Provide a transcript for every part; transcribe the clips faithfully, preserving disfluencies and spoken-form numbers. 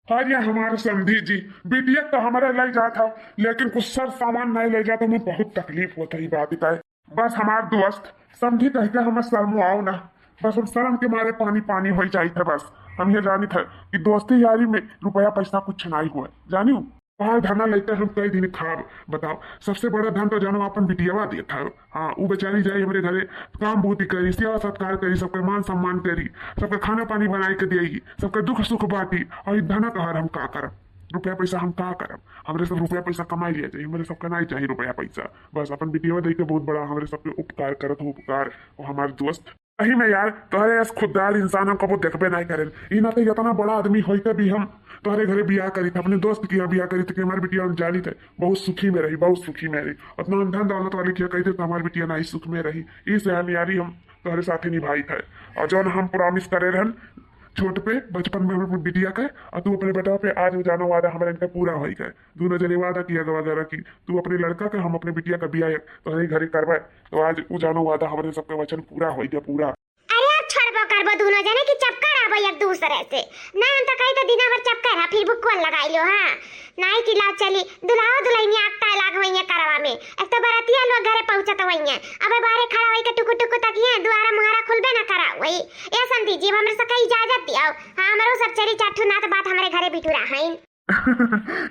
अरे हमार समधी जी, बिटिया तो हमारे ले जात है, लेकिन कुछ सर सामान नहीं ले जात, हमें बहुत तकलीफ होत है ई बात का। बस हमार दोस्त समधी कह के हमें शर्मो आओ ना, बस हम शर्म के मारे पानी पानी हो जाइत है। बस हम ये जानित है कि दोस्ती यारी में रुपया पैसा कुछ नहीं हुआ, जानियो। बाहर धरना लेते हम कई दिन खाब, बताओ। सबसे बड़ा धन तो जानो अपन बिटियावा देत है। हाँ, उ बेचारी जाई हमरे घरे, काम बूती करी, सेवा सत्कार करी, सबके मान सम्मान करी, सबके खाना पानी बनाई के देई, सबके दुख सुख बांटी, और ई धन का हम का करब? रुपया पैसा हम का करब? हमरे सब रुपया पैसा कमाई लिया जाई, हमरे सबके नहीं चाहिए रुपया पैसा। बस अपन बिटियावा दे के बहुत बड़ा हमरे सबके उपकार करत हो, उपकार। और हमार दोस्त सही में यार, तोहरे अस खुददार इंसान हम कबो देखबे नहीं करेन। ई नाते इतना बड़ा आदमी होई के भी हम तोहरे घरे बियाह करी थे, अपने दोस्त के यहाँ बियाह करी थे कि हमार बिटिया हम जानी थे बहुत सुखी में रही, बहुत सुखी में रही। उतना हम धन दौलत वाली किया कही थे तो हमार बिटिया नहीं सुख में रही। ई से हम यारी हम तोहरे साथे निभाई थे। और जौन हम प्रॉमिस करे रहन छोट पे बचपन में अपने बिटिया के, और तू अपने बेटा पे आज उ जानो वादा हमारे इनका पूरा होई गए। दोनों जने वादा किया गवा गया कि तू अपने लड़का का, हम अपने बिटिया का बियाह तोहरे घरे करबे। तो आज उ जानो वादा हमरे सबके वचन पूरा होई गया, पूरा। अरे अब छोड़बो करबो दोनों जने कि चपका रहबो एक दूसरे से। ना हम तो कही तो दिना भर चपका रहा, फिर बुक्कल लगाई लो, हाँ। नाई कि लाओ चली, दुल्हाओ दुल्हनिया आग ताय लाग हुई है करवा में। एक तो बरतिया लोग घरे पहुँचत हुई है, अबे बाहरे खड़ा होई के टुकु टुकु तकिए, दुआरा मुहारा खुलबे ना करा हुई। ए समधी जी, अब हमरे सबके इजाजत दियाओ। हाँ, हमरो सब चली चार ठो नात बात हमरे घरे बिठुरा हईन।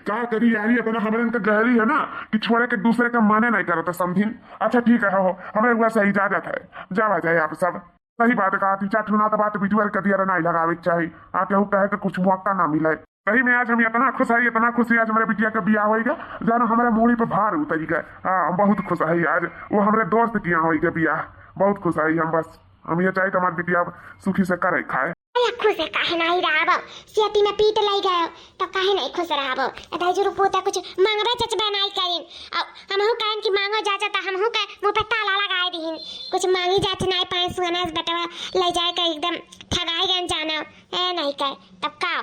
का करी यारी, इतना हमरे इनका गहरी है ना कि छोड़े के दूसरे का माने नहीं करता समझिन। अच्छा ठीक है, हो, हमरे हुआ से इजाजत है, जावा जाए आप सब। सही बात कहा थी, चार ठो नात बात बिटुअर के दिया नहीं लगावे के चाही। हाँ, केहू कहे के कुछ मौका ना मिले। सही में आज हम इतना खुश है, इतना खुशी आज हमारे बिटिया का बियाह होइगा, जानो हमारे मूड़ी पे भार उतरिगा। हाँ, हम बहुत खुश है आज, वो हमारे दोस्त के यहाँ होइगा बियाह, बहुत खुश है हम। बस हम ये चाहे तो हमारे बिटिया सुखी से करे खाए। अरे खुश है काहे नहीं रहबो, सेती में पीट लई गयो तो काहे नहीं खुश रहबो। अदाई जरू पोता कुछ मांगबे जचबे नहीं करिन, अब हमहू कहन कि मांगो जाचा तो हमहू के मुंह पे ताला लगाए दीन। कुछ मांगी जाच नहीं पाए, सुअना से बेटवा ले जाए के एकदम ठगाई गन जानो। ए नहीं कहे तब का,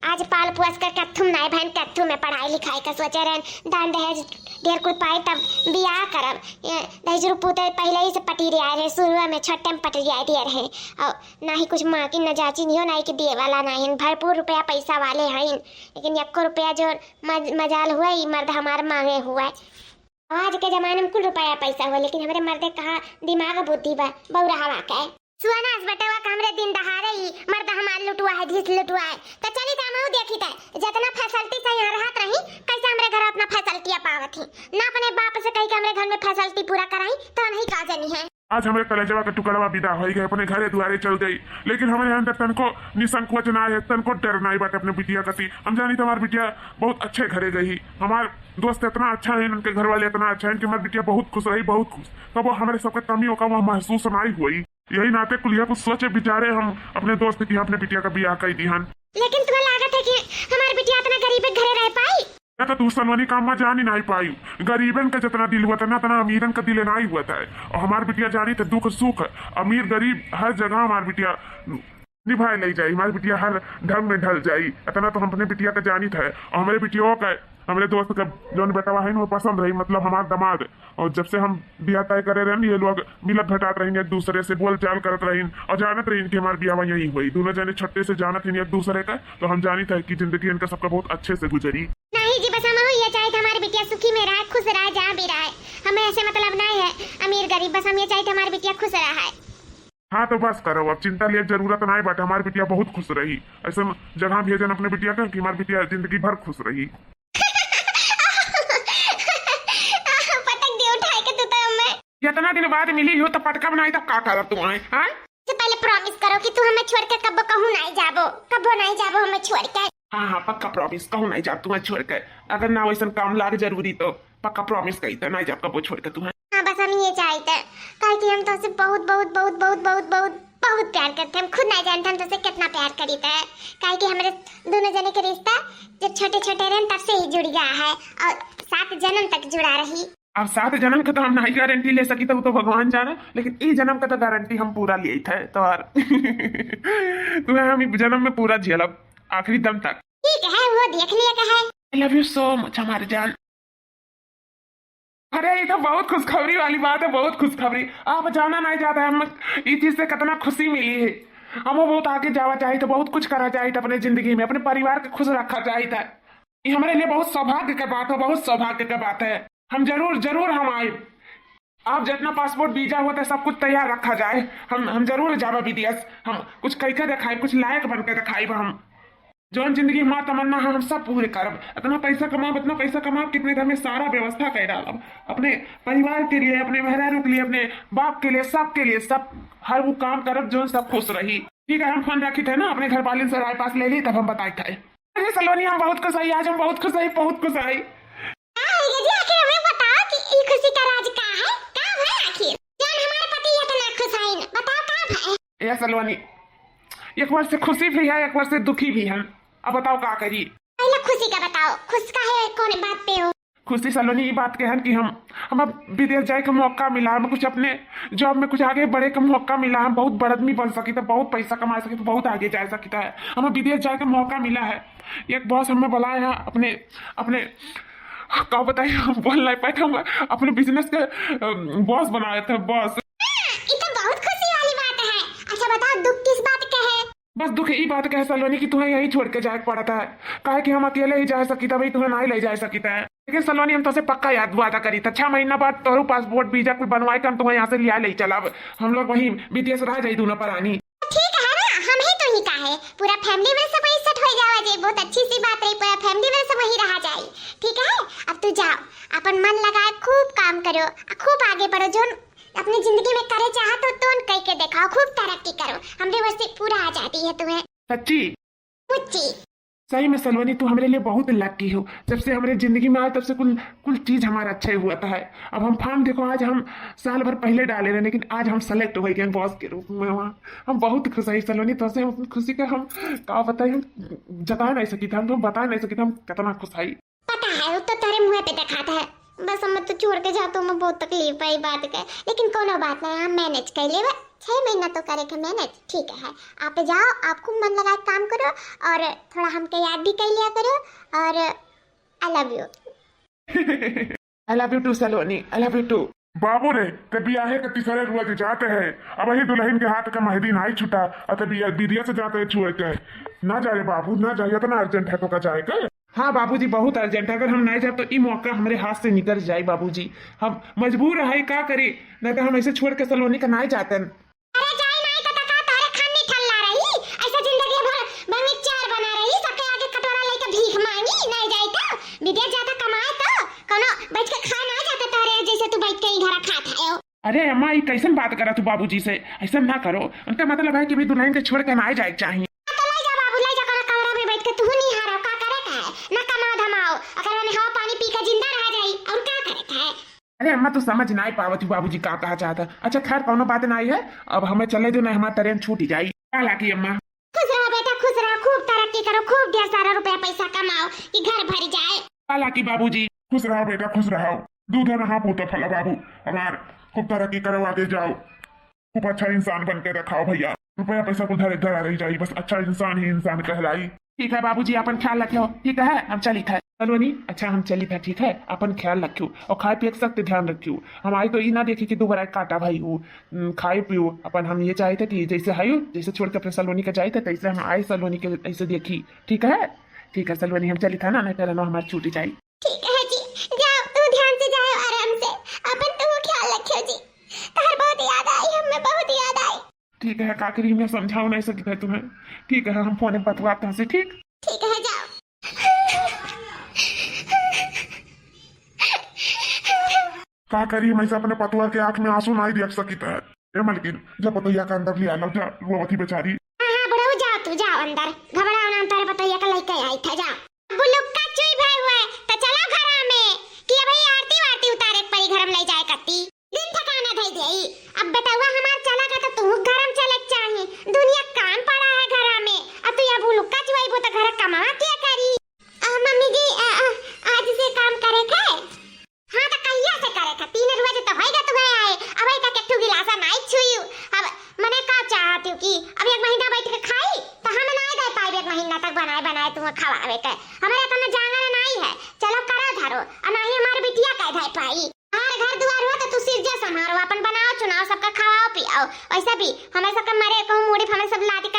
आज पाल पोस के कत्थुम नाय भैन, कत्थुम में पढ़ाई लिखाई का सोचे रहन, दान दहेज ढेर कुल पाए तब बियाह करब। ए, दहेज रूप तो पहले ही से पटी रिया रहे, शुरू में छोटे में पटी रिया दिए रहे। और ना ही कुछ मांगी न जाची नियो, ना ही कि दिए वाला ना ही, भरपूर रुपया पैसा वाले हैं, लेकिन एको रुपया जो मज-, मजाल हुआ, ई मर्द हमार मांगे हुआ। आज के जमाने में कुल रुपया पैसा हुआ, लेकिन हमरे मर्दे कहाँ दिमाग बुद्धि बा, बौराहवा के। सुअना से बेटवा का हमरे दिन दहाड़े ही मर्द हमार लुटुआ है, धीस लुटुआ है। तो चली तो हमहू देखी थे, जितना फैसिलिटी से यहाँ रहत रही, कैसे हमरे घर उतना फैसिलिटिया पावत ही। ना अपने बाप से कही के हमरे घर में फैसिलिटी पूरा कराई, तो नहीं का जनी है। आज हमरे कलेजवा के टुकड़वा विदा होई गए, अपने घरे दुआरे चल गई, लेकिन हमरे अंदर तनको निसंकोच ना है, तनको डर नहीं बाटे अपने बिटिया कती। हम जानी तो हमार बिटिया बहुत अच्छे घरे गई, हमार दोस्त इतना अच्छा है, उनके घर वाले इतना अच्छा है कि हमार बिटिया बहुत खुश रही, बहुत खुश। तब वो हमरे सबके कमी ओका वहाँ महसूस नहीं हुई। यही नाते कुलिया कुछ सोचे विचारे हम अपने दोस्त की अपने बिटिया का बियाह कर दिहन। लेकिन तुम्हें लागत है कि हमार बिटिया इतना गरीब घरे रह पाई? या तो तू सनवनी काम में जान ही नहीं पाई, गरीबन का जितना दिल हुआ था ना, उतना अमीरन का दिल नहीं हुआ था। और हमार बिटिया जानी तो दुख सुख, अमीर गरीब हर जगह हमार बिटिया निभाए ले जाई, हमार बिटिया हर ढंग में ढल जाई। इतना तो हम अपने बिटिया का जानी था। और हमारे बिटिया का, हमारे दोस्त का जौन बेटवा है ना, वो पसंद रही, मतलब हमार दामाद। और जब से हम बियाह तय करे रहन, ये लोग मिलत भेटात रहिन, एक दूसरे से बोल चाल करत रहिन और जानत रहिन कि हमार बियाह यहीं हुई। दोनों जने छोटे से जानत रहिन एक दूसरे का, तो हम जानित है कि जिंदगी इनका सबका बहुत अच्छे से गुजरी। नहीं जी, बस हम ये चाहित हमार बिटिया सुखी में रहे, खुश रहे, जहाँ भी रहे, हमें ऐसे मतलब नहीं है अमीर गरीब, बस हम ये चाहित हमार बिटिया खुश रहे। हाँ तो बस करो, अब चिंता लिए जरूरत नहीं बाटे, हमार बिटिया बहुत खुश रही। ऐसे जगह भेजन अपने बिटिया का कि हमार बिटिया जिंदगी भर खुश रही। पटक दियो उठाए के तू तो हमें। इतना दिन बाद मिली हो तो पटकब नहीं तो का करब तू आए, हाँ? से पहले प्रॉमिस करो कि तू हमें छोड़ के कब्बो कहूँ नहीं जाबो, कब्बो नहीं जाबो हमें छोड़ के। हाँ, हाँ, पक्का प्रॉमिस, कहूँ नहीं जाब तुम्हें छोड़ के। अगर ना वैसन काम लाग जरूरी तो पक्का प्रॉमिस करी तो नहीं जाब कब्बो छोड़ के तुम्हें। हाँ, बस हम ये चाहित, काहे कि हम तोसे बहुत, बहुत, बहुत, बहुत, बहुत, बहुत, बहुत प्यार करते हैं। हम खुद नहीं जानते हम तोसे कितना प्यार करीत है, काहे कि हमारे दोनों जने के रिश्ता जब छोटे-छोटे रहन तब से ही जुड़ गया है और सात जन्म तक जुड़ा रही। अब सात जन्म के तो हम नहीं गारंटी ले सकी, तो, तो भगवान जाने, लेकिन ई जन्म का तो गारंटी हम पूरा लिए थे। तो यार, तुम्हें हम ई जन्म में पूरा झेलब आखिरी दम तक। ठीक है, वो देख लिया का है। I love you so much हमारे जान। अरे, ये तो बहुत खुशखबरी वाली बात है, बहुत खुशखबरी। आप जाना नहीं जाता है, हम ई चीज से कितना खुशी मिली है। हमहू बहुत आगे जावा चाहित है, बहुत कुछ करा चाहित है अपने जिंदगी में, अपने परिवार के खुश रखा चाहित है। ये हमारे लिए बहुत सौभाग्य के बात है, बहुत सौभाग्य के बात है। हम जरूर, जरूर हम आए। आप जितना पासपोर्ट वीजा होता है, सब कुछ तैयार रखा जाए। हम, हम जरूर जाबा विदेश। हम कुछ कइके देखाई, कुछ लायक बन के देखाई हम। जौन जिंदगी हमार तमन्ना है, हम सब पूरे करब। इतना पैसा कमाब, इतना पैसा कमाब, कितने घर में सारा व्यवस्था कर डालब अपने परिवार के लिए, अपने मेहरारू के लिए, अपने बाप के लिए, सबके लिए, सब हर वो काम करब जौन सब खुश रही। ठीक है, हम फोन रखी थे ना, अपने घर वाले से राय पास ले ली, तब हम बताई थे। अरे सलोनी, हम बहुत खुश हई, आज हम बहुत खुश हई, बहुत खुश हई। का हो गया जी? आखिर हमें बताओ कि ई खुशी का राज का है? का भय आखिर? जान हमारे पति इतना खुश हईन, बताओ का भय? ए सलोनी, एक बार से खुशी भी है, एक बार से दुखी भी है। अब बताओ का करी? पहले खुशी का बताओ, खुश का है, कौन बात पे हो? खुशी सलोनी ई बात के हन कि हम, हम अब विदेश जाए का मौका मिला, हम कुछ अपने जॉब में कुछ आगे बढ़े का मौका मिला, हम बहुत बड़ आदमी बन सकी था, बहुत पैसा कमा सकी था, बहुत आगे जा सकी था। हमें विदेश जाए का मौका मिला है। एक बॉस हमें बुलाए हैं अपने, अपने, का बताइए, हम बोल नहीं पाए थे, हम अपने बिजनेस के बॉस बनाए थे, बॉस। हाँ, ये तो बहुत खुशी वाली बात है। अच्छा बताओ, दुख किस बात का है? बस दुख ई बात का है सलोनी कि तुम्हें यहीं छोड़ के जाए के पड़ता है, काहे कि हम अकेले ही जा सकी था, भाई तुम्हें नहीं ले जा सकी था। लेकिन सलोनी, हम तोसे पक्का याद वादा करी था, छह महीना बाद तोरू पासपोर्ट वीजा कुल बनवाए के हम तुम्हें यहाँ से लिया ले चलब। हम लोग वहीं विदेश रह जाई दोनों परानी। ठीक है ना, हम ही तो ही का है, पूरा फैमिली में सब वहीं सेट हो जावा जी, बहुत अच्छी सी बात रही, पूरा फैमिली में सब वहीं रहा जाए। ठीक है, अब तू जाओ, अपन मन लगाए खूब काम करो, खूब आगे बढ़ो, जोन अपनी जिंदगी में करे चाहत हो तो कह के दिखाओ, खूब तरक्की करो, हमरे वैसे पूरा आजादी है तुम्हें। सच्ची? मुच्ची। सही में सलोनी, तू हमरे लिए बहुत लकी हो। जब से हमरे जिंदगी में आए, तब से कुल, कुल चीज हमारा अच्छा ही हुआ था है। अब हम फॉर्म देखो, आज हम साल भर पहले डाले रहे, लेकिन आज हम सेलेक्ट हो गए बॉस के रूप में वहाँ। हम बहुत खुश है सलोनी, तोसे हम अपनी खुशी का हम का बताई, हम जता नहीं सकी था, हम तो बता नहीं सकी था, हम कितना खुश है। पता है, वो तो तेरे मुंह पे दिखाता है। बस हम तो छोड़ के जाता हूँ, मैं बहुत तकलीफ है ई बात के, लेकिन कोनो बात नहीं, हम मैनेज कर लेबे। छह महीना तो करे के मैनेज, ठीक है। आप जाओ, आप खूब मन लगा के काम करो और थोड़ा हमके याद भी कर लिया करो और I love you। I love you too Saloni, I love you too। बाबू रे, ते बियाहे के तीसरे रोज जाते है, अब ही दुल्हन के हाथ का मेहंदी नाई छुटा, और ते बिया-, बिदिया से जाते है छुए के। ना जा रे बाबू, ना जा, इतना अर्जेंट है तो का जाए के? हाँ बाबूजी, बहुत अर्जेंट है, अगर हम नहीं जाए तो ई मौका हमरे हाथ से निकल जाए बाबूजी। हम मजबूर है, का करी, नहीं तो हम ऐसे छोड़ के सलोनी का नहीं जाते। अरे जाई नाई तो का तोहरे खानी ठल्ला रही? ऐसे जिंदगी भर बंगी चार बना रही, सबके आगे कटोरा लेके भीख मांगी, नाई जाई तो? विदेश जाता कमाए तो कोनो बैठ के खाए ना जाता तोहरे जैसे तू बैठ के ई घरा खात है। अरे अम्मा, ई कैसन बात करा तू बाबूजी से? ऐसा ना करो, उनका मतलब है कि भी दुल्हन के छोड़ के ना जाए के चाहिए। तो ले जा बाबू, ले जा, कोनो कमरा में बैठ के तू निहारो, का करे का है? ना कमाओ धमाओ, अगर मैंने हवा पानी पी के जिंदा रह जाई, और का करे का है? अरे अम्मा, तू समझ नाई पावत हू बाबूजी का कहा चाहता। अच्छा खैर, कौनो बात नाई है, अब हमें चले दो, नहीं हमारा ट्रेन छूट ही जाई। का लागी अम्मा? खुश रहो बेटा, खुश रहो, खूब तरक्की करो, खूब ढेर सारा रुपया पैसा कमाओ कि घर भर जाए। का लागी बाबूजी? खुश रहो बेटा, खुश रहो। दूध नहा पूत फला बाबू हमार, खूब तरक्की करो, आगे जाओ, खूब अच्छा इंसान बन के रखाओ भैया। रुपया पैसा कुल धरे धरा रही जाई, बस अच्छा इंसान ही इंसान कहलाई। ठीक है बाबूजी, अपन ख्याल रखियो। ठीक है, हम चलित है। सलोनी, अच्छा हम चलित है, ठीक है, अपन ख्याल रखियो और खाए पिए के सख्त ध्यान रखियो। हम आई तो ई ना देखी कि दो बराए काटा भाई हो, उम, खाए पियो अपन। हम ये चाहित है कि जैसे है, जैसे छोड़ के अपने सलोनी का चाहित है, तैसे हम आए सलोनी के ऐसे देखी। ठीक है, ठीक है सलोनी, हम चलित है ना, नहीं तो हमार छूट जाई। ठीक है जी, जाओ, तू ध्यान से जाओ, आराम से, अपन तू ख्याल रखियो जी। तोहर बहुत याद आई, हमें बहुत याद आई। ठीक है, का करी, मैं समझाओ नहीं सकित है तुम्हें। ठीक है, हम फोन बतवात हैं से, ठीक? ठीक है, जाओ। का करी, हम ऐसे अपने पतोह के आंख में आंसू नहीं देख सकित है। ए मलकिन, जा पतोहिया के अंदर ले आ लो, जा, रोवत ही बेचारी। हाँ, हाँ, बुढ़ऊ, जाओ तू, जाओ अंदर। घबराओ ना, तारे पतोहिया के लेके आई था, जाओ। बुलुक्का चुई भय हुए, त चला घरा में, कि अबही आरती वारती उतारे के परी घर में ले जाए कती। दिन ठिकाना धई देई। अब बेटवा हमार चला गया त तू घर में चले के चाही। दुनिया कान पड़ा है घरा में। अब तू या बुलुक्का चुआईबू त घर कमावा के करी? आ, मम्मी जी, आ, आ, आज से काम करे के? हाँ, त कहिया से करे के? तीन रोज त होइगा तुम्हें आए, अबे तक एक ठो गिलासा नाई छुई। अब मने का चाहत हूँ कि अब एक महीना बैठ के खाई, त हम नाई दे पाई एक महीना तक बनाए बनाए तुम्हें खवावे के। हमारे इतना जांगर नाई है, चलो करो धरो, और ना ही हमारे बिटिया का धै पाई। हमारे घर दुआर हुआ त तू सिरजा संभारो, अपन बनाओ चुनाओ, सबका खवाओ पियाओ। वैसे भी हमें सबके मरे कहूँ मुड़ी, हमें सब लादी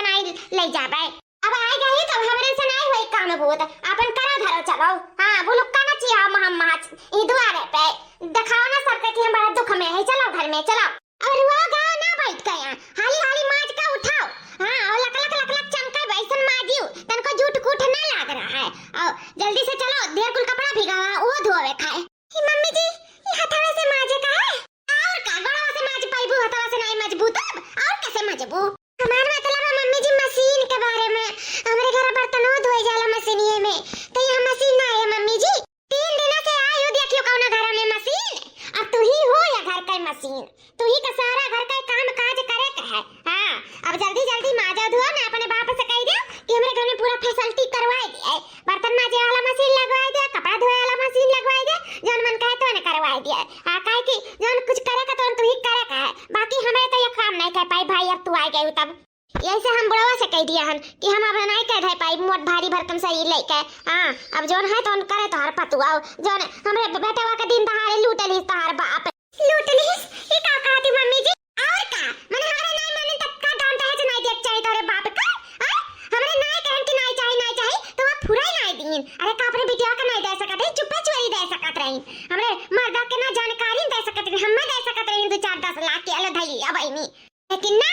ले जाबे। अब आइ गई तो हमरे से नाहीं होई काम बूत, आपन करो धरो चलो। हाँ, बुलुक्का ना चिहाओ महम महच, ई दुआरे पे देखाओ ना सबके कि हम बड़ा दुख में है, चलो घर में चलो। और वो गाओ ना बैठ के यहाँ, हाली हाली माज का उठाओ। हाँ, और लक लक लक लक चमके वैसन माजियो, तनको जूठ कूठ ना लाग रहा है। और जल्दी से चलो, ढेर कुल कपड़ा भीगा हुआ, वो धोवे खाए। ई मम्मी जी, ई हथवा से माजे का है? और का, गोड़वा से माज पाइबू, हथवा से नाहीं मजबू तब, और कैसे मजबू? हमार मतलब है मम्मी जी मशीन के बारे में, हमरे घर बर्तनों धोए जाला मशीनिये में, तो यहाँ मशीन ना है मम्मी जी। तीन दिन से आयु देखियो कौनो घर में मशीन, अब तू ही हो या घर का मशीन, तू ही का सारा घर का काम काज करे के है। हाँ, अब जल्दी जल्दी माजो धो ना, अपने बाप से कह दो कि हमरे घर में पूरा फैसिलिटी करवाए दे, बर्तन माजे वाला मशीन लगवाए दे, कपड़ा धोए वाला मशीन लगवाए दे, जौन मन कहे तौन करवाए दे। हाँ, काहे कि जौन कुछ करे का तौन तू ही करे का है, बाकी हमरे तो ये काम नहीं कर पाई भाई, अब तू आ गई तब। यही से हम बुढ़वा से कह दिया हन कि हम अब नहीं कह धर पाई मोट भारी भरकम शरीर लेके। हाँ, अब जौन है तौन करे तोहार पतुआ, जौन हमरे बेटवा के दिन दहाड़े लूट ली तोहार बाप। लूट लिहिस? ई का कहती मम्मी जी? और का? मने हमरे नाई माने तब का दान दहेज नाई देख चाही तोरे बाप का? आय? हमरे नाई कहन कि नाई चाही, नाई चाही, तो वो फुराई नाई दीन। अरे का अपने बिटिया का नाई दे सकत रही, चुप्पे चोरी दे सकत रही। हमरे मर्दा के ना जानकारी दे सकत रही, हम्मे दे सकत रही दो चार दस लाख के, अले धई अब आईनी। लेकिन ना,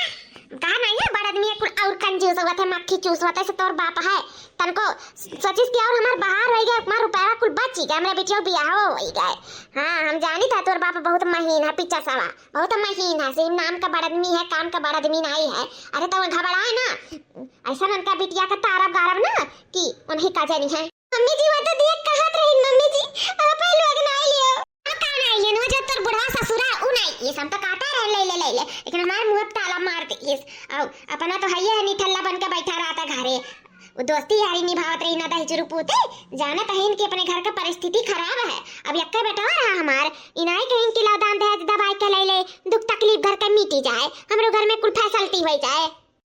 कहा नाई है, बड़ आदमी है कुल और कंजूस होत है, मक्खी चूस होत है, से तोर बाप है। तनको सोचिस कि और हमार बहार होई गए, हमार रुपया कुल बची गए, हमरे बिटिया बियाह होई गए। हाँ, हम जानी था तोर बाप बहुत महीन है, पिच्चा सवा। बहुत महीन है, सिर्फ नाम का बड़ आदमी है, काम का बड़ आदमी नाई है। अरे तो घबराए ना, ऐसा उनका बिटिया का तारब गारब ना कि उन्हीं का जनी है। मम्मी जी, वो तो देख कहत रही, मम्मी जी, आप ही लोग नाई लियो। अब का नाई लियो, वो जो तोर बुढ़वा ससुरा, उ नाई, ये सब तो कहता रहे, ले ले, ले ले, लेकिन हमार मुँह पे ताला मार दे, ये, आओ, अपना तो है ये निठल्ला बन के बैठा रहता घरे। वो दोस्ती यारी निभावत रही ना दही चुरु पूते, जानत हईन कि अपने घर का परिस्थिति खराब है। अब यक्का बेटवा रहा हमार, इनाई कहीं कि ला दान दहेज दबाई के ले ले, दुख तकलीफ घर के मिटी जाए, हमरो घर में कुल फैसलती होई जाए।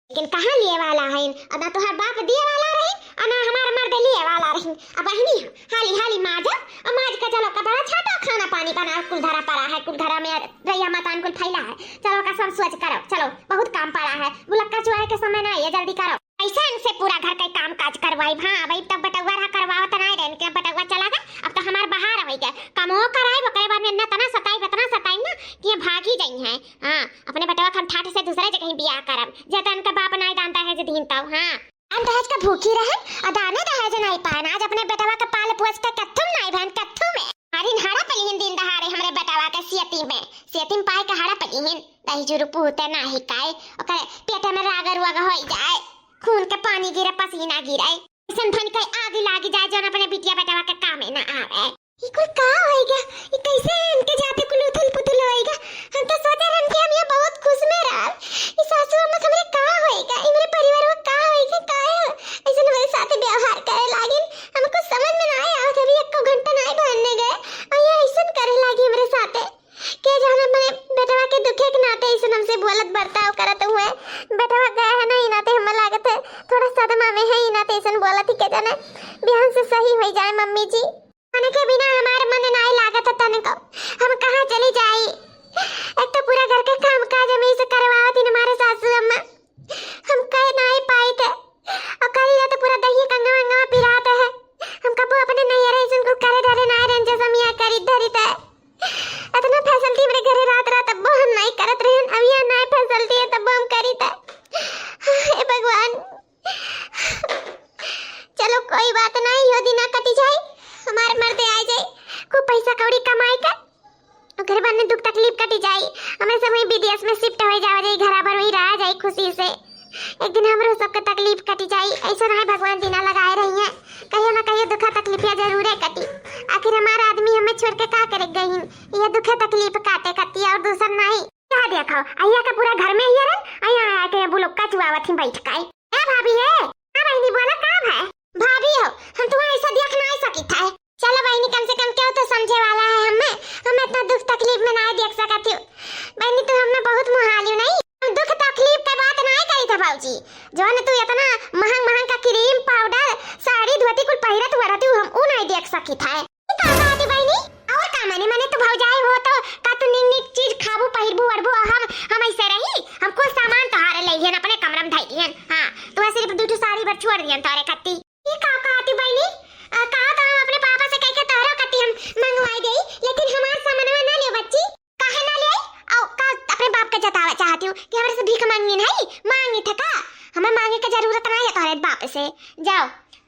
लेकिन कहाँ लिए वाला हईन, और ना तोहार बाप दिए वाला रही, और ना हमार मर्द लिए वाला रही। अब बहिनी हम हाली हाली माजो, और माज के चलो कपड़ा छाटो, खाना पानी बनाओ, कुल धरा पड़ा है, कुल घरा में रैया मतान कुल फैला है, चलो का सब सोच करो, चलो बहुत काम पड़ा है, बुलक्का चुआए के समय ना ये, जल्दी करो। ऐसे इनसे पूरा घर का काम काज करवाई। हाँ, भाई तब बटौआ रहा करवावत ना रहे, इनके बटौआ चला गए, अब तो हमार बहार हो गया, कमो कराई, ओकरे बाद में इतना तना सताई, इतना सताई ना कि ये भागी जाई हैं। हाँ, अपने बेटवा के हम ठाठ से दूसरे जगह बियाह करब, जे तो इनका बाप नाई दान दहेज दीन तब। हाँ, हम दहेज का भूखी रहन और दाने दहेज नाई पाएन, आज अपने बेटवा के पाल पोस के कत्थुम नाई भन, कत्थुम में। हरिन हड़प लिहिन दिन दहाड़े हमरे बेटवा के सियती में, सियती में पाए के हड़प लिहिन। दही जुरु पूते नाही काए, ओकरे पेटे में राग रुआग होई जाए, खून के पानी गिरे, पसीना गिरे, ऐसन धन के आग लागी जाए जौन अपने बिटिया बेटवा के कामे ना आवे। ई कुल का होई गया? ई कैसे इनके जाते कुल उथल पुथल होई गया? हम तो सोचे रहन कि हम यहाँ बहुत खुश में रहल। ई सासू अम्मा के हमरे का होई गया? ई मेरे परिवार में का होई गया? काहे ऐसन हमारे साथ व्यवहार करे लागिन? हमको समझ में ना आवत। अभी एको घंटा ना भरने गए और ये ऐसन करे लागी हमरे साथे। के जाने मने बेटवा के दुखे के नाते ऐसन हमसे बोलत बर्ताव करत हुए। बेटवा गए है ना, ई नाते हमें लागत है थोड़ा सदमा में है, ई नाते ऐसन बोलत ही। के जाने बिहान से सही होई जाए मम्मी जी। उनके बिना हमार मन नाई लागत है तनिको। हम कहाँ चली जाई? एक तो पूरा घर के काम काज हमें से करवावत ही हमारे सासू अम्मा। हम कह नाई पाई थे। और कल रात पूरा दही कंगवा अंगवा पिरात है। हम कबो अपने नैहरे ऐसन कुल करे धरे नाई रहन जैसा मियाँ करी धरी थे। इतना फैसिलिटी मेरे घरे रात रात अब्बो हम नाई करत रहन। अब यहाँ नाई फैसिलिटी है तब्बो हम करी थे। हे भगवान। चलो कोई बात नाई, यो दिना कटी जाए, हमार मर्दे आ जाए, खूब पैसा कौड़ी कमाई के, ओकरे बाद में दुख तकलीफ कटी जाई। हमरे सब वहीं विदेश में शिफ्ट हो जावा जाई, घरा भर वहीं रहा जाई खुशी से। एक दिन हमरो सबके तकलीफ कटी जाई। ऐसा नाई भगवान दिना लगाए रही हैं, कहियो ना कहियो दुखा तकलीफिया जरूरे कटी। आखिर हमार आदमी हमें छोड़ के का करे गईन? ये दुखा तकलीफ काटे कती और दूसर नाई। क्या देखो, अहिया का पूरा घर में अहिया रहन, अहिया आके बुलुक्का चुआवत ही बैठ के। ए भाभी है? हाँ बहिनी बोला, काम है? भाभी हो, हम तुम्हें ऐसा देख नाई सकित है। चलो बहिनी, कम से कम क्यों तो समझे वाला है हमें, हम इतना दुख तकलीफ में नाई देख सकत हो। बहिनी तू हमें बहुत मुहालियो नहीं, हम दुख तकलीफ का बात नाई करी था बाबूजी। जौन तू इतना महंग महंग का क्रीम पाउडर साड़ी धोती कुल पहिरत वरत हो, हम ऊ नाई देख सकित है। ई का बात है बहिनी? और का माने, माने तू भौजाई हो तो का तू निक निक चीज खाबू, पहिरबू, ओढ़बू, हम, हम ऐसे रही? हम कुल सामान तोहारे ले लिहन, अपने कमरा में धई लिहन। हाँ, तू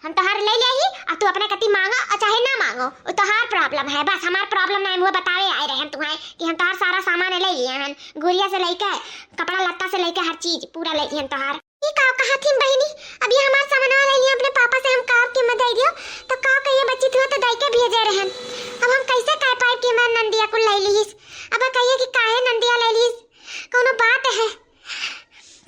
हम तोहार ले लेही, अब तू अपने कति मांगो और चाहे ना मांगो, वो तोहार problem है। बस हमार problem ना है, हम वो बतावे आए रहे हम तुम्हें कि हम तोहार सारा सामान ले लिए हैं, गुड़िया से लेके, कपड़ा लत्ता से लेके हर चीज पूरा ले लिए हैं तोहार। ई का कहत हिन बहिनी, अब ये हमार सामानवा ले लिए अपने पापा से, हम का कीमत दे दियो, तो का कहिए बच्ची, तू तो दे के भेजे रहन। अब हम कैसे कह पाए कि हमार नंदिया कुल ले लीस? अब कहिए कि काहे नंदिया ले लीस, कौनो बात है?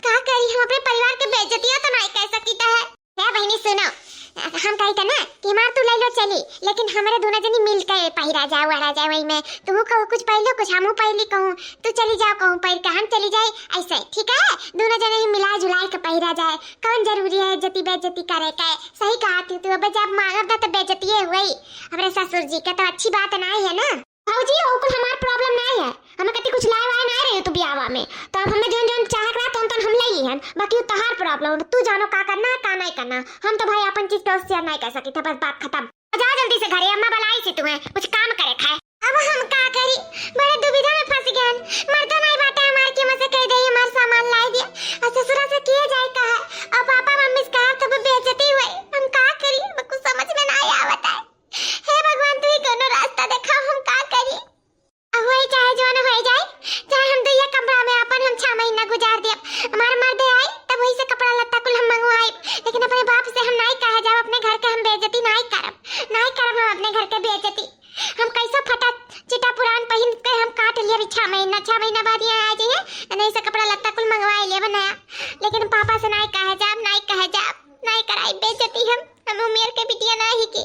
का करी, हम अपने परिवार के बेइज्जतिया तो नहीं कह सकीत है। हे बहिनी सुनो, हम कही त ना कि हमार तू ले लो चली, लेकिन हमरे दोनों जनी मिल के पहिरा जाए, ओढ़ा जाए, वही में तू कहू कुछ पहले, कुछ हमहू पहली कहूँ, तू चली जाओ कहूँ पहिर के हम चली जाए, ऐसे ठीक है? दोनों जने ही मिला जुला के पहिरा जाए, कौन जरूरी है इज्जती बेइज्जती करे के? सही कहा थी तू, अब जब मांगब ना तो बेइज्जती हुई हमरे ससुर जी के, तो अच्छी बात ना है ना। भौजी, वो कुल हमार problem ना है, हमें कति कुछ लाए वाए ना रहे तू बियाहवा में, तो अब हमें जोन जोन चाहत रहा तो हम तो हम ले ही हन, बाकी वो तोहार problem, तू जानो का करना है का नहीं करना। हम तो भाई अपन चीज तो share नहीं कर सकी थे, बस बात खत्म। जा जल्दी से घरे, अम्मा बुलाई से तुम्हें कुछ काम करे खाए। अब हम का करी, बड़े दुविधा में फंस गए। मर्दो नहीं बाटे हमार के, मसे कह दे हमार सामान लाई दिया, और ससुरा से किए जाए कहा, और पापा मम्मी से कहा तब बेइज्जती हुई। हम का करी, अब कुछ समझ में नहीं आवत है। हे भगवान, तू ही कोनो रास्ता दिखाओ, हम का करी। अब होई चाहे जौन होई जाए, चाहे हम दुइया कमरा में अपन हम छह महीना गुजार दियब। हमार मर्दे आई तब वही से कपड़ा लत्ता कुल हम मंगवाई, लेकिन अपने बाप से हम नाई कहे जाब, अपने घर के हम बेइज्जती नाई करब, नाई करब हम अपने घर के बेइज्जती। हम कैसो फटा चिटा पुरान पहिन के हम काट लिया अभी छह महीना, छह महीना बाद यहाँ आ जाइए, नहीं से कपड़ा लत्ता कुल मंगवा लिया नया, लेकिन पापा से नाई कहे जाब, नाई कहे जाब, नाई कराई बेइज्जती हम, हम उम्र के बिटिया नाई की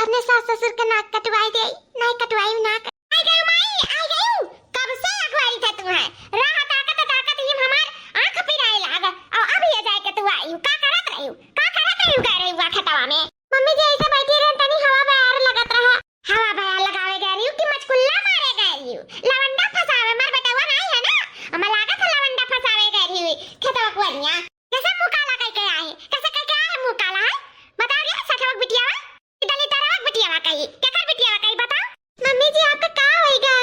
अपने सास ससुर के नाक कटवाई दे, नाई कटवाई ना। आई गयू माई, आई गयू। कब से अखबारी था तू है? राह ताकत ताकत ही हमार आँख पिराए लाग। और अब ये जाए के तू आई, का करत रही? का करत रही? गए रही हुआ खेतवा में? मम्मी जी ऐसे बैठी रहे, तनी हवा बयार लगत रहा। हवा बयार लगावे गए रही कि मचकुल्ला मारे गए रही? लवंडा फंसावे, मार बेटवा नहीं है ना? हमें लागत है लवंडा फंसावे गए रही खेतवा कुआरिया। कैसे मुँह काला कह के आए? कैसे कह के आए मुँह काला है? बता रे, सठवक बिटियावा? दलिद्दरवा के बिटियावा कही, केकर बिटियावा कही बताओ? मम्मी जी, आपका का होई गा?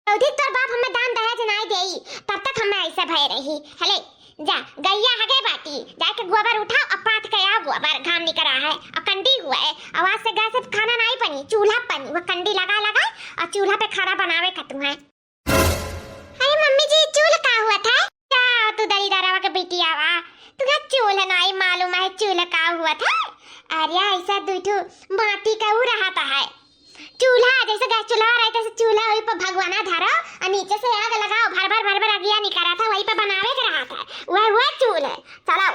जौदी तोर बाप हमें दान दहेज नाई देई, तब तक हमें ऐसे भय रही। हले, जा, गैया हगे बाटी, जाके गोबर उठाओ, अब पाथ के आओ गोबर, घाम निकरा है, और कंडी हुआ है, और आज से गैस पे खाना नाई बनी, चूल्हा बनी, वो कंडी लगा लगा, और चूल्हा पे खाना बनावे का तू है। अरे मम्मी जी, चूल्ह का हुआ था? जा तू दलिद्दरवा के बिटियावा, तुका चूल्ह नाई मालूम है, चूल्ह का हुआ था? अरे ऐसा दुई ठो माटी का ऊ रहता है चूल्हा, जैसे गैस चूल्हा रहता है, ऐसे चूल्हा, वही पर भगवाना धरो और नीचे से आग लगाओ, भर भर भर भर अगिया निकरा था, वही पर बनावे के रहा था, वह हुआ चूल्ह। चलो,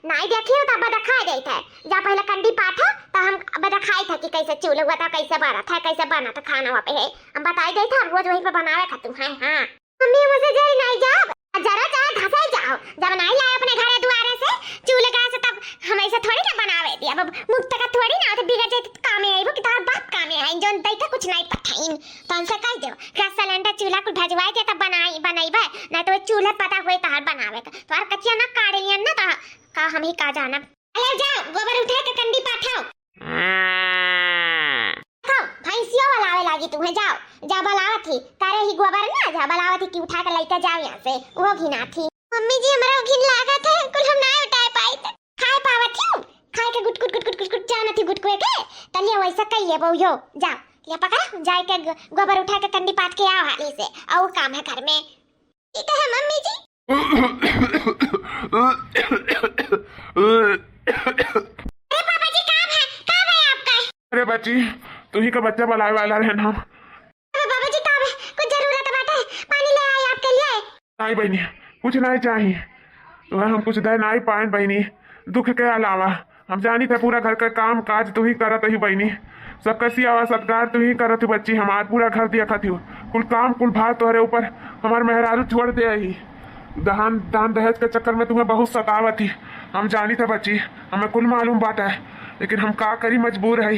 नाई देखियो तब बदखा देत है। जा पहले कंडी पाथो, तो हम बदखाई था कि कैसे चूल्ह हुआ था, कैसे बना था, कैसे बना था खाना वहाँ पे है। हम बताई देत है, रोज वहीं पे बनावे खातू है। हाँ। मम्मी, मुझे जरी नाई जाब। जरा चाहे धसाई जाओ, जब नाई लाए अपने घरे दुआरे से चूल्ह गैस, तब हम ऐसे थोड़ी ना बनावे दिया। अब मुफ्त का थोड़ी ना, तो बिगड़ जाए तो कामे आई, वो कि तोहर बाप कामे आई, जोन दैता कुछ नाई पठाइन। तो हमसे कह दो, गैस सिलेंडर चूल्हा कुल भेजवाई दे, तब बनाई, बनैबे, ना तो चूल्हे पता हुए तोहर बनावे का। तोहर कचिया ना काढ़ लियन ना, तो का हम ही का जानब। अरे जाओ, गोबर उठा के कंडी पाथाओ। खाओ, भैंसियो बलावे लागी तुम्हें, जाओ, जा बलावत ही, करे ही गोबर ना, जा बलावत ही कि उठा के लइके जाओ यहाँ से, वो घिना थी। मम्मी जी, हमरा घिन लागत है, कुल हम ना उठाए पाई त। खाए पावत ही, खाए के गुट गुट गुट गुट गुट गुट जानत ही गुटकुए के, तलिया वैसा कहिए बहु यो, जाओ, ले पकड़ा, जाए के गो-, गोबर उठा के कंडी पाथ के आओ हाली से, और काम है घर में। ठीक है मम्मी जी। अरे पापा जी, का भा, का भा आपका? अरे बच्ची, तू ही का बच्चा बलावे वाला रहे ना। अरे बाबा जी, का भा, कुछ जरूरत बाटे, पानी ले आई आपके लिए। नहीं बहनी, कुछ नहीं चाहिए, तुम्हें हम कुछ दे नहीं पाए बहनी, दुख के अलावा। हम जानी थे पूरा घर का काम काज तू ही करत ही बहिनी, सबका सियावा सत्कार तू ही करत ही बच्ची, हमार पूरा घर देखत ही, कुल काम कुल भार तोहरे ऊपर हमार मेहरारू छोड़ दे ही। दान, दान दहेज के चक्कर में तुम्हें बहुत सतावत ही, हम जानी थे बच्ची, हमें कुल मालूम बात है, लेकिन हम का करी, मजबूर है।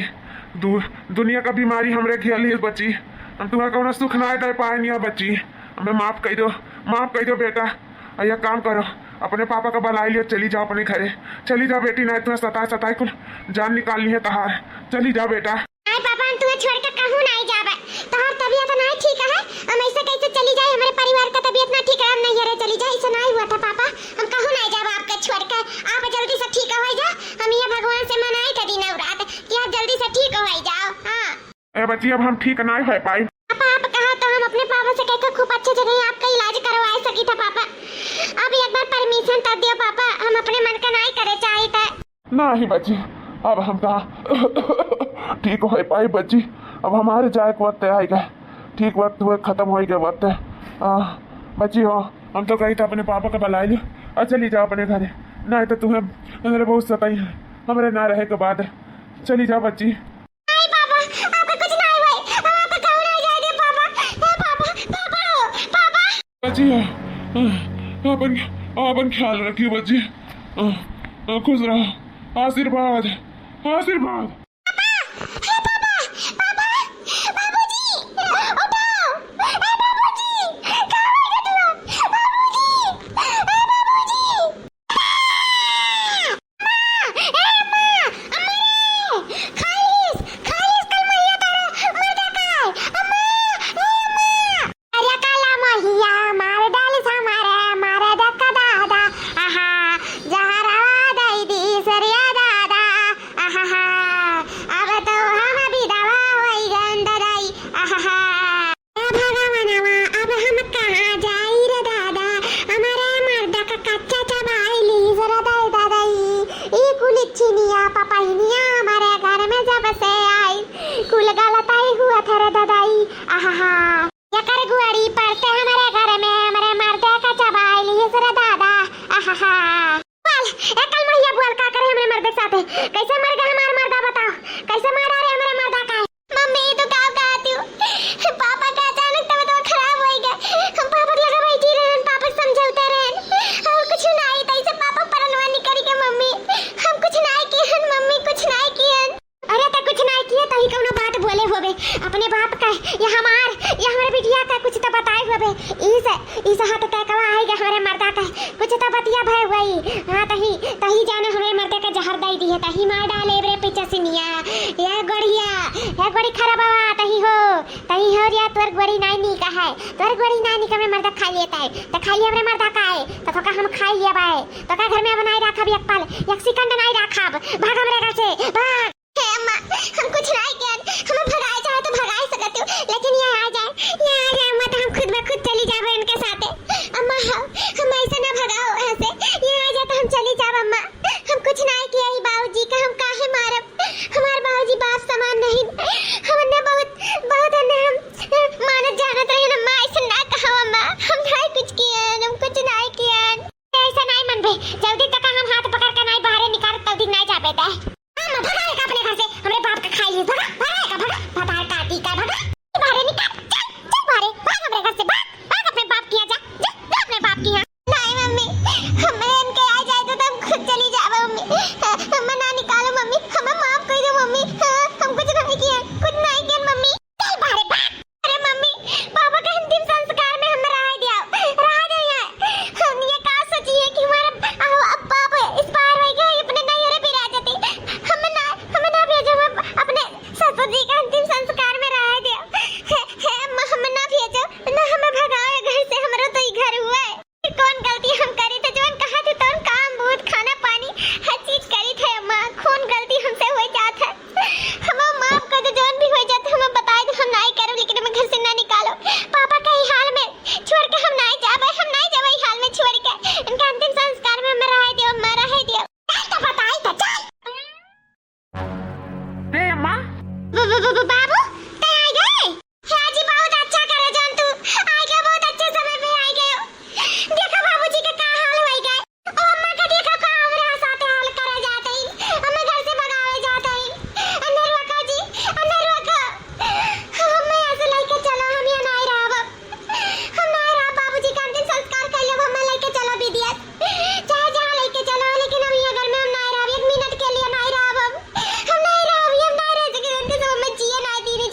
दु-, दुनिया का बीमारी हमरे घेर ली बच्ची, हम तुम्हें कौनो सुख ना दे पाए नहीं बच्ची, हमें माफ कर दो, माफ कर दो बेटा। और यह काम करो, अपने पापा का बुलाई लियो, चली जाओ अपने घरे, चली जाओ बेटी, नहीं तुम्हें सताए सताए कुल जान निकालनी है तहार, चली जाओ बेटा। नहीं पापा, हम तुम्हें छोड़ के कहूँ नहीं जाबे, तहार तबीयत नाहीं ठीक है, हम ऐसे कैसे चली जाए? हमरे परिवार का तबियत ना ठीक है, हम नैहरे चली जाए, ऐसे नाहीं हुआ था पापा। हम कहूँ नाहीं जाब आपके छोड़ के, आप जल्दी से ठीक होइ जा। हम ये भगवान से मनाई था दिन और रात कि आप जल्दी से ठीक होइ जाओ। हाँ। ए बच्ची, अब हम ठीक नाहीं होइ पाई। पापा, आप कहा तो हम अपने पापा से कहके खूब अच्छे जगह आपका इलाज करवाए सकी था पापा। अब एक बार परमिशन तो दियो पापा, हम अपने मन का नाहीं करे चाहित है। नाहीं बच्ची, अब हम कहाँ ठीक होइ पाई बच्ची, अब हमारे जाए के वक्त आइगा, ठीक वक्त हुए, खतम होइ गए वक्त। आ, बच्ची हो, हम तो कही था अपने पापा का बुलाइ लियो और चली जाओ अपने घरे, नाहीं तो तुम्हें हमरे बहुत सताई है, हमरे ना रहे के बाद। चली जाओ बच्ची। नाहीं पापा, आपका कुछ नाहीं होई, हम आपका कहूँ नाहीं जाए दे पापा, ए पापा, पापा हो, पापा। बच्ची, अपन, अपन ख्याल रखियो बच्ची, खुश रहो, आशीर्वाद, आशीर्वाद। पापा, हे पापा, पापा, बाबूजी, उठो, ए बाबूजी, कहाँ बैठे तू? बाबूजी, ए बाबूजी। अम्मा! ए अम्मा! अम्मा रे! खाइस! खाइस कल महिया तारे मर्दा का! अम्मा! ए अम्मा! अरे काला महिया मार डालिस हमारे, मारे दक्का दादा, आहा! जहरवा दई दिस रे दादा, आहा! अब तो हम भी दवा होई गन ददाई, आहा! ए भगवानवा, अब हम कहाँ जाई रे दादा? हमरे मर्दा का कच्चा चबाई लीस रे दाई दादाई। ई कुल छिनिया पपहिनिया हमरे घर में जब से आई, कुल गलताई हुआ था रे दादाई। आहा, एकर गुआड़ी पड़ते हमरे घर में हमरे मर्दा का चबाई लीस रे दादा। आहा, बोल, ए कल महिया बोल का करे हमरे मर्दा के साथे? कैसे मर गए हमार मर्दा बताओ? कैसे मारा रे हमरे मर्दा का? मम्मी, तू का कहती हो? पापा का अचानक तबीयत खराब होई गए। हम पापा के लगे बैठी रहन, पापा के समझौते रहन। और कुछ नाहीं, तैसे पापा परनवा निकल के मम्मी। हम कुछ नाहीं किहन मम्मी, कुछ नाहीं किहन। अरे त कुछ नाहीं किहे, तही कौनो बात बोले होबे। अपने बाप का, या हमार, या हमरे बिटिया का कुछ त बताए होबे। इस, इस हाथ तय कवा आई गए हमरे मर्दा का। कुछ तो बतिया भय हुई। हाँ, तही, तही जाने हमरे मर्दे के जहर दई दिहे, तही मार डाले रे पिचसिनिया। ये गोड़िया, ये गोड़ी खराबवा, तही हो, तही हो रिया, तोर गोड़ी नाई नीक है, तोर गोड़ी नाई नीक, हमरे मर्दा खा लेता है, तो खा लिए हमरे मर्दा का है, तो थोका हम खा लिए बाय, तो का घर में अब नाई राखब एक पल, एक सेकंड नाई राखब, भाग हमरे घर से, भाग। हे अम्मा, हम कुछ नाई कियन, हमें भगाए चाहे तो भगाए सकत हो, लेकिन ये आ जाए, ये आ जाए अम्मा, तो हम खुद ब खुद चली जाबे इनके साथे। अम्मा, हम, हम ऐसे ना भगाओ यहाँ से, ये आ जाए तो हम चली जाब अम्मा। हम कुछ नाई किया ही बाबूजी का, हम काहे मारब? हमार बाबूजी बाप समान नहीं, हमने बहुत, बहुत हमने हम मानत जानत रहे अम्मा, ऐसे ना कहो अम्मा, हम नाई कुछ कियन, हम कुछ नाई कियन। ऐसे नाई मनबे, जल्दी तक हम हाथ पकड़ के नाई बाहरे निकाल, तब दिन नाई जाबे ते। अम्मा, भगा एका अपने घर से, हमरे बाप का खाई ली, भगा, भगा एका, भगा, भतार काटी का, भगा, बाहरे निकाल, चल, चल बाहरे, भाग हमरे घर से, भाग, भाग अपने बाप के यहाँ जा, जा, जा अपने बाप के यहाँ। नहीं मम्मी, हमें इनके आ जाए तो हम खुद चली जावे मम्मी। अम्मा ना निकालो मम्मी, हमें माफ कर दो मम्मी। हाँ, हम कुछ नहीं किया, कुछ नहीं किया मम्मी। चल बाहरे, भाग। अरे मम्मी, पापा का अंतिम संस्कार में हम रहा दिया, रहा दिया। हम ये का सोची है कि हमारा, अ, अब पापा expire हो गए, अपने नैहरे भी रह जाते। हमें ना, हमें ना भेजो, हम अपने ससुर जी का अंतिम संस्कार में रहा दिया। हे, हे अम्मा, हमें ना भेजो, ना हमें भगाओ ये घर से, हमारा तो ही घर हुआ है। कौन गलती हम करी थे, जौन कहा थे, तौन काम, बहुत खाना पानी, हर चीज करी थे अम्मा। कौन गलती हमसे हो जात है, हमें माफ कर दो, जौन भी हो जात है, हमें बताए दो, हम नाई करब, लेकिन हमें घर से ना निकालो। पापा के ई हाल में छोड़ के हम नाई जाबे, हम नाई जाबे ई हाल में छोड़ के। इनका अंतिम संस्कार में हमें रहे दियो, अम्मा, रहे दियो। चल तो बताई तो, चल। रे अम्मा। ब-, ब-, ब-, ब-, बाबू, ते आ गए? हाँ जी, बहुत अच्छा करे जान तू। आ गया, बहुत अच्छे समय पे आ गए। देखो बाबूजी के का हाल होई गए। ओ अम्मा के देखो का हमरे साथे हाल करे जात है। हमें घर से भगावे जात है। अंधेरवा का जी, अंधेरवा का। हमें यहाँ से लेके चलो, हम यहाँ नहीं रहब। हम ना रहब, बाबूजी का अंतिम संस्कार कर लेब, हमें लेके चलो विदेश, चाहे जहाँ लेके चलो, लेकिन हम यहाँ घर में हम ना रहब, एक मिनट के लिए ना रहब हम। हम ना रहब, हम ना रह सके, उनके सब हमें जिए ना दीनी।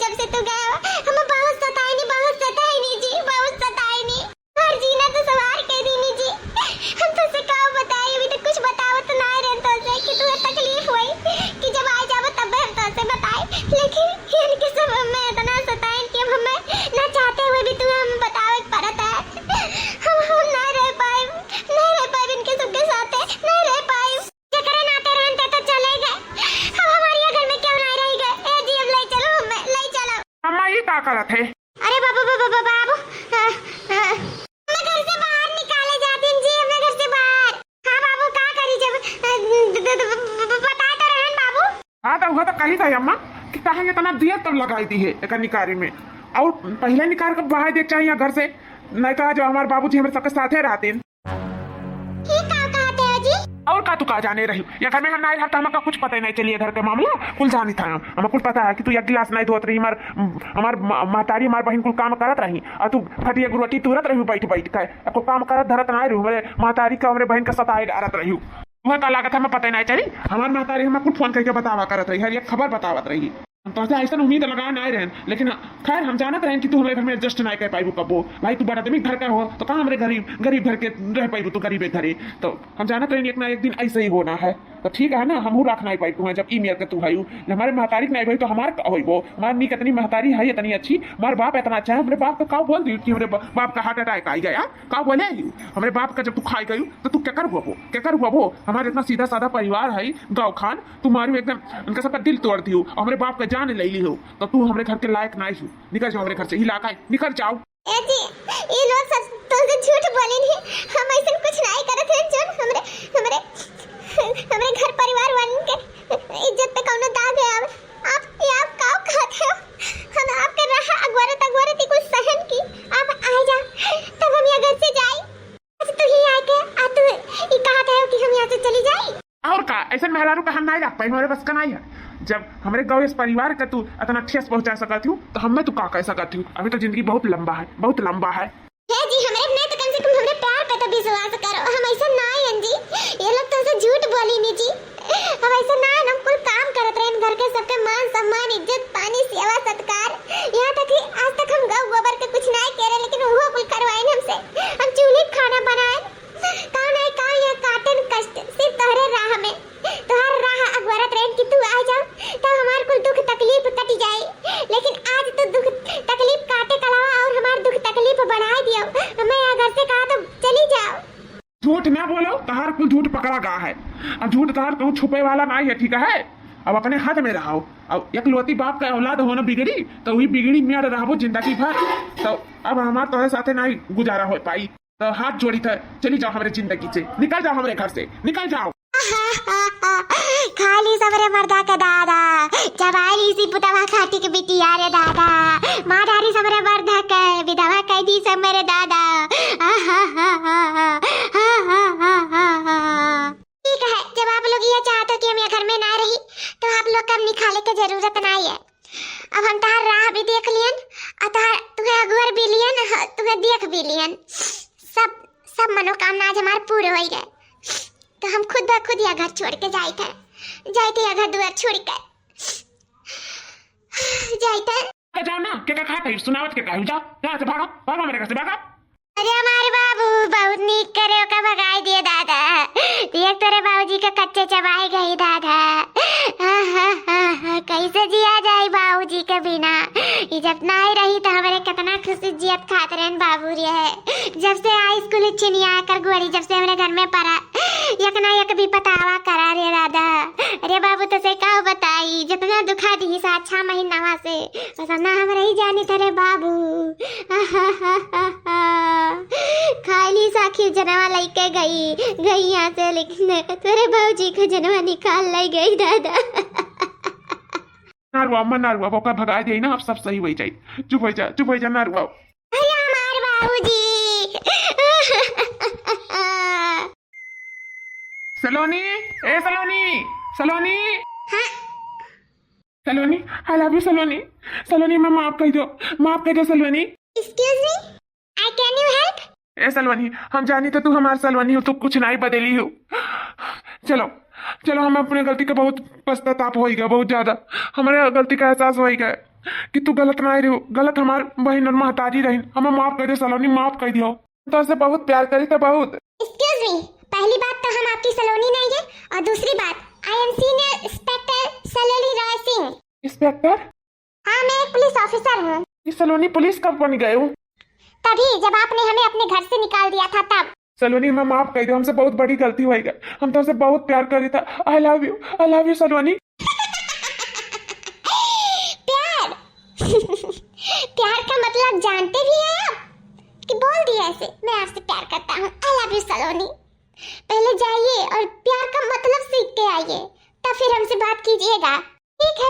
करत है। अरे बाबू, बाबू, बाबू, बाबू, हाँ, हाँ। हमें घर से बाहर निकाले जाते हैं जी, हमें घर से बाहर। हाँ बाबू, का करी जब, अ, द-, द-, द-, ब-, ब-, बता तो रहन बाबू। हाँ, तो वह तो कही था अम्मा कि काहे इतना देर तब लगाई दी है एक निकारी में, और पहले निकार के बहाय दे चाहिए घर से, नहीं तो आज हमारे बाबूजी हमारे सबके साथे रहते हैं। ये का कहते हो जी? और का तू का जाने रही? ये घर में हम नहीं रहता, हमका कुछ पता ही नहीं चलिए घर के मामला, कुल जानी था हम। हमका कुल पता है कि तू एक गिलास नहीं धोत रही, हमार, हमार म-, महतारी, हमार बहन कुल काम करत रही, और तू फटिया गुरटी तुरत रही बैठ बैठ के, एको काम करत धरत नहीं रही, हमारे महतारी का, हमारे बहन का सताए डारत रही। तुम्हें का लागत है, हमें पता ही नहीं चली, हमार महतारी हमें कुल फोन करके बतावा करत रही, हर एक खबर बतावत रही। हम तोहसे ऐसन उम्मीद लगा नाय रहन, लेकिन खैर, हम जानत रहन कि तू हमरे घर में adjust नाय कर पाइबू कब्बो। भाई, तू बड़ आदमी घर का हो, तो का हमरे गरीब, गरीब घर के रह पाइबू तू गरीबे घरे? तो हम जानत रहन एक ना एक दिन ऐसे ही होना है। तो ठीक है ना, हमहू राख नाय पाइब तुम्हें, जब ई मेर के तू हयू। जब हमारे महतारी के नाय भाई, तो हमार का होइबो? हमार नीक इतनी महतारी है, इतनी अच्छी, हमार बाप इतना अच्छा है, हमरे बाप का का बोल दी कि हमरे बा-, बाप का heart attack आ गया? का बोले ही? हमरे बाप का जब तू खाई गयू, तो तू केकर हुआ वो? केकर हुआ वो? हमारे इतना सीधा साधा परिवार है, गाँव खान, तू मारू एकदम, उनका सबका दिल तोड़ दियो, और हमरे बाप का जान ले ली हो, तो तू हमरे घर के लायक नाय हो। निकल जाओ हमरे घर से, इलाका है, निकल जाओ। ए जी, ये लोग सब तुमसे झूठ बोले नहीं, हम ऐसे कुछ नहीं करत हैं, जोन हमरे, हमरे, हमरे घर परिवार वालन के इज्जत पे कौनो दाग है। अब आप, ये आप का कहते हो? हम आपके रहा अगवरत, अगवरत ही कुछ सहन की, आप आ जा, तब हम ये घर से जाई। अच्छा, तू ही आके, आ तू ई कहत है कि हम यहाँ से चली जाई? और का, ऐसे मेहरारू का हम नहीं रख पाई, हमारे बस का नहीं है। जब हमरे गाँव इस परिवार का तू इतना ठेस पहुँचा सकत हूँ, तो हमें तू का कह सकत हूँ? अभी तो जिंदगी बहुत लंबा है, बहुत लंबा है। हे जी, हमरे नहीं तो कम से कम हमरे प्यार पे तो विश्वास करो। हम ऐसे ना आयन जी, ये लोग तो ऐसे झूठ बोली नी जी। हम ऐसे ना आयन, हम कुल काम करत रहन, घर के सबके मान सम्मान, इज्जत पानी, सेवा सत्कार, यहाँ तक कि आज तक हम गौ गोबर के कुछ ना करे, लेकिन वो कुल करवाइन हमसे। हम चूल्हे पे खाना बनाए, का नहीं का यहाँ काटन कष्ट सिर्फ तोहरे राह में। तोहर राह अगवरत रहन कि तू आ जाओ, तब हमार कुल दुख तकलीफ कट जाए, लेकिन आज तो दुख तकलीफ काटे के अलावा और हमार दुख तकलीफ बढ़ाए दियो। हमें यहाँ घर से कहा तो चली जाओ। झूठ ना बोलो, तोहार कुल झूठ पकड़ा गा है। अब झूठ तोहार कहूँ छुपे वाला नहीं है, ठीक है? अब अपने हद में रहो। अब एकलौती बाप का औलाद हो ना बिगड़ी, तो वही बिगड़ी में रहबो जिंदगी भर। तो अब हमार तोहरे साथे नहीं गुजारा हो पाई। तो हाथ जोड़ी थे, चली जाओ हमरे जिंदगी से, निकल जाओ हमरे घर से, निकल जाओ। खाली सबरे मर्दा के दादा, जवाई ली सी पुतवा खाटी के बिटिया रे दादा, माँ डारी सबरे मर्दा के, विधवा कह दी सब मेरे दादा। ठीक है, जब आप लोग ये चाहते हो कि हम ये घर में ना रही, तो आप लोग का अब निकाले के जरूरत ना है। अब हम तोहार राह भी देख लियन, और तोहार, तुम्हें अगुअर भी लियन, हाँ, तुम्हें देख भी लियन। सब, सब मनोकामना आज हमार पूरे हो गए। तो हम खुद ब खुद यह घर छोड़ के जाए थे, जाए थे यह घर दुआर छोड़ के, जाए थे। जाओ ना, के का खात है, सुनावत के कहू, जाओ, यहाँ से भागो, भागो मेरे घर से, भागो। अरे हमारे बाबू बहुत नीक करे, ओका भगाई दिए दादा। देख तोरे बाबूजी के कच्चे चबाए गई दादा। हाँ, हाँ, हाँ, हाँ, कैसे जिया जाई बाबूजी के बिना? ये जब नहीं रही तो हमरे कितना खुशी जियत खात रहन बाबू रे। जब से आई स्कूल छिनिया कर गोरी, जब से हमरे घर में पड़ा, एक ना एक भी पतावा करा रे दादा। अरे बाबू, तो से का बताई, जितना दुखा दी सा छह महीना से, बस ना हम रही जानी तेरे बाबू। खाली साखी जनवा लइके गई, गई यहाँ से, लेकिन तेरे बाबूजी का जनवा निकाल ले गई दादा। ना रुआ, अम्मा ना रुआ, ओका भगा दे ना, अब सब सही हो जाई। चुप हो जा, चुप हो जा, ना रुआ। अरे हमार बाबूजी। सलोनी, ए सलोनी, सलोनी। हाँ। सलोनी, I love you सलोनी। सलोनी, मैं माफ कर दो, माफ कर दो सलोनी। Excuse me, I can you help? ए सलोनी, हम जानी तो तू हमार सलोनी हो, तू कुछ नहीं बदली हो। चलो, चलो, हम अपने गलती का बहुत पश्चाताप होइगा, बहुत ज्यादा। हमारे गलती का एहसास होइगा कि तू गलत नहीं रहो, गलत हमार बहन और महतारी रही। हमें माफ कर दो सलोनी, माफ कर दियो। तो से बहुत प्यार करी तो बहुत। Excuse me, पहली बात तो हम आपकी सलोनी नहीं है, और दूसरी बात, I am senior inspector सलोनी रॉय सिंह। Inspector? हाँ, मैं एक पुलिस officer हूँ। ये सलोनी पुलिस कब बन गए हो? तभी, जब आपने हमें अपने घर से निकाल दिया था तब। सलोनी, हमें माफ कर दो, हमसे बहुत बड़ी गलती हो गई। हम तो हमसे बहुत प्यार कर रहे था। I love you, I love you सलोनी। प्यार?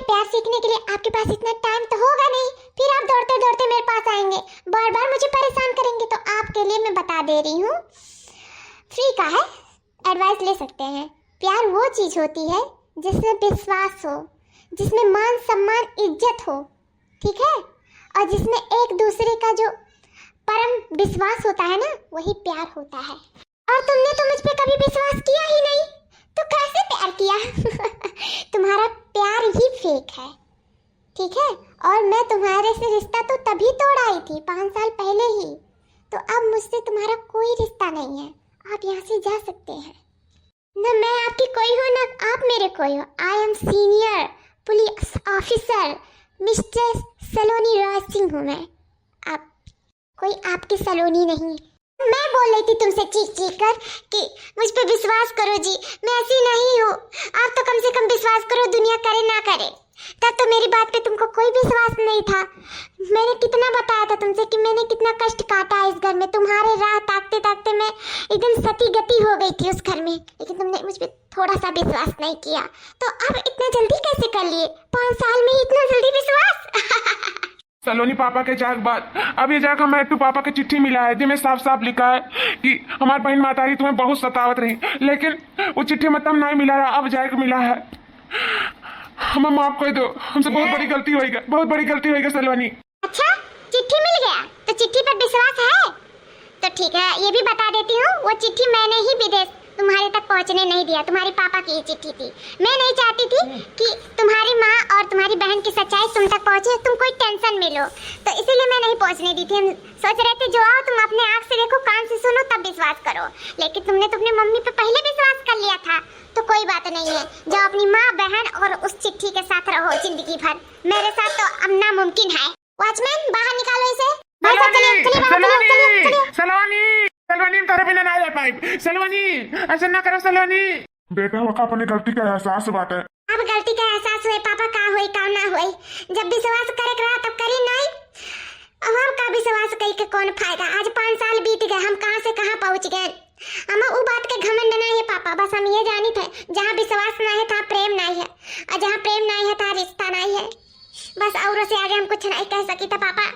प्यार सीखने के लिए आपके पास इतना टाइम तो होगा नहीं, फिर आप दौड़ते दौड़ते मेरे पास आएंगे, बार बार मुझे परेशान करेंगे। तो आपके लिए मैं बता दे रही हूँ, फ्री का है, एडवाइस ले सकते हैं। प्यार वो चीज होती है जिसमें विश्वास हो, जिसमें मान सम्मान इज्जत हो, ठीक है, और जिसमें एक दूसरे का जो परम विश्वास होता है ना, वही प्यार होता है। और तुमने तो मुझ पे कभी विश्वास किया ही नहीं, तो कैसे प्यार किया? तुम्हारा प्यार ही फेक है, ठीक है। और मैं तुम्हारे से रिश्ता तो तभी तोड़ आई थी, पाँच साल पहले ही। तो अब मुझसे तुम्हारा कोई रिश्ता नहीं है, आप यहाँ से जा सकते हैं। न मैं आपकी कोई हूँ, न आप मेरे कोई हो। I am senior police officer, mister Saloni Raj Singh हूँ मैं। आप, कोई आपकी सलोनी नहीं। मैं बोल रही थी तुमसे चीख चीख कर कि मुझ पे विश्वास करो जी, मैं ऐसी नहीं हूँ। आप तो कम से कम विश्वास करो, दुनिया करे ना करे। तब तो मेरी बात पे तुमको कोई विश्वास नहीं था। मैंने कितना बताया था तुमसे कि मैंने कितना कष्ट काटा है इस घर में। तुम्हारे राह ताकते ताकते मैं एकदम सती गति हो गई थी उस घर में, लेकिन तुमने मुझ पे थोड़ा सा विश्वास नहीं किया। तो अब इतना जल्दी कैसे कर लिए? पाँच साल में इतना जल्दी विश्वास? सलोनी, पापा के जाए के बाद अब ये जाके हमारे तू पापा के चिट्ठी मिला है, जिसमें साफ साफ लिखा है कि हमार बहन मातारी तुम्हें बहुत सतावत रही, लेकिन वो चिट्ठी में तब नहीं मिला रहा, अब जाए के मिला है। हमें माफ कर दो, हमसे बहुत हाँ। बड़ी गलती होइगा, बहुत बड़ी गलती होइगा सलोनी। अच्छा, चिट्ठी मिल गया तो चिट्ठी पर विश्वास है? तो ठीक है, ये भी बता देती हूँ, वो चिट्ठी मैंने ही विदेश तुम्हारे तक पहुँचने नहीं दिया, तुम्हारे पापा की ये चिट्ठी थी। मैं नहीं चाहती थी कि तुम्हारी माँ और तुम्हारी बहन की सच्चाई तुम तक पहुँचे, तुम कोई टेंशन में लो, तो इसीलिए मैं नहीं पहुँचने दी थी। हम सोच रहे थे जो आओ तुम अपने आँख से देखो, कान से सुनो, तब विश्वास करो, लेकिन तुमने तो अपनी मम्मी पे पहले विश्वास कर लिया था। तो कोई बात नहीं है, जाओ अपनी माँ, बहन और उस चिट्ठी के साथ रहो जिंदगी भर। मेरे साथ तो अब नामुमकिन है। वॉचमैन, बाहर निकालो इसे। भाई साहब, चलिए, सलोनी, चलिए, बाहर चलिए, चलिए, सलोनी, चलिए। सलोनी, सलोनी, हम तोरे बिना ना रह पाइब। सलोनी, ऐसे ना करो सलोनी। बेटा, ओका अपने गलती का एहसास बाटे। अब गलती का एहसास हुए पापा, का होई का ना होई, जब विश्वास करे के रहा तब करी नहीं। अब हम का विश्वास कई के कौन फायदा? आज पाँच साल बीत गए, हम कहाँ से कहाँ पहुँच गए। हम उ बात के घमंड नहीं है पापा, बस हम ये जानित है जहाँ विश्वास नहीं है तहाँ प्रेम नहीं है, और जहाँ प्रेम नहीं है तहाँ रिश्ता नहीं है। बस औरों से आगे हम कुछ नहीं कह सकी था पापा।